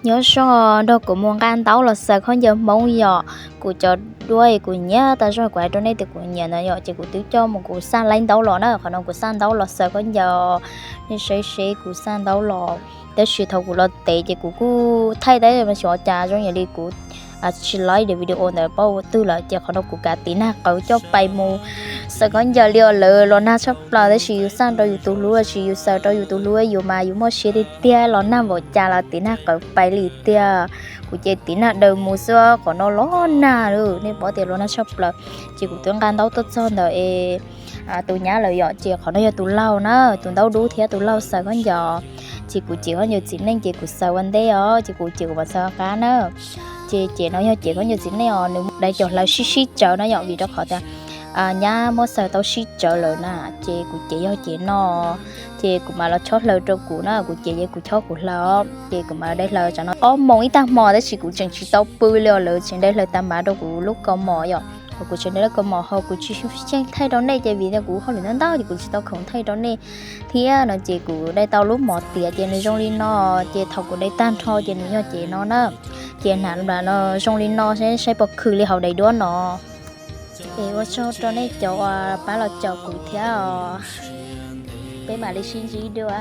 Nyob zoo, nrog kuv mus nqa ntaub los xaws khaub ncaws Hmoob yom. Kuv cov duab kuv nyiam tas zog, kuv hais rau nej tias kuv nyiam ntawd yom, ces kuv twb coj mus kuv xaj laib ntaub los na. Qhov no kuv xaj ntaub los xaws khaub ncaws, nej saib seb kuv xaj ntaub los. Tab sis thaum kuv los tev ces kuv kuj thaij tab sis ua cas zoo yam li kuv tsis laib daim video ntawd pab ua twg lawm, ces qhov no kuv kav tiv nag qawv coj pais mus xaws khaub ncaws li os. Lawv los nag tshaj plaws, tab sis yus xaj rau yus tus hlub, tab sis yus xaws rau yus tus hlub yus mas yus muaj siab tiag tiag, los nag npaum cas los tiv nag qawv pais li tiag. Kuv ces tiv nag daws mus xwb, qhov no los nag lawm, nej pom tias los nag tshaj plaws. Ces kuv twb nqa ntaub tuaj txog ntawd es tus nyab lawm yom, ces qhov no yog tus laug na, tus ntaub dub thiab tus laug xaws khaub ncaws. Ces kuv cev khaub ncaws txiv neej ces kuv xaws ua ntej os, ces kuv cev kuv mam xaws qab na. Ces cev no yog cev khaub ncaws txiv neej os, nws muaj daim cov hlawv sib sib tsawv na yom, vim rau qhov tias nyab muab xaws tau sib tsawv lawm na. Ces kuv cev yog cev no, ces kuv mam los chob hlawv rau kuv na, kuv cev ces kuv chob kuv hlawv os, ces kuv mam los dai hlawv. Tsam no ob moos ib tag hmo tab sis kuv tseem tsis tau pw li os, lawv tseem dai hlawv tas npav rau kuv lub kaus mom yom. Kuv tseem dai lub kaus mom ho kuv tsis tshua thaij rau nej ces vim tias kuv hauj lwm ntau ntau ces kuv tsis tau khoom thaij rau nej thiab no. Ces kuv dai tau lub mov tiav ces nws zoo li no, ces thaum kuv dai tag nrho ces nws yog cev no na. Ces hnav no zoo li no, saib puas khwm li hauv daim duab no. Es ua tsaug rau nej cov uas pab los caum kuv thiab os. Peb mam li sib ntsib dua.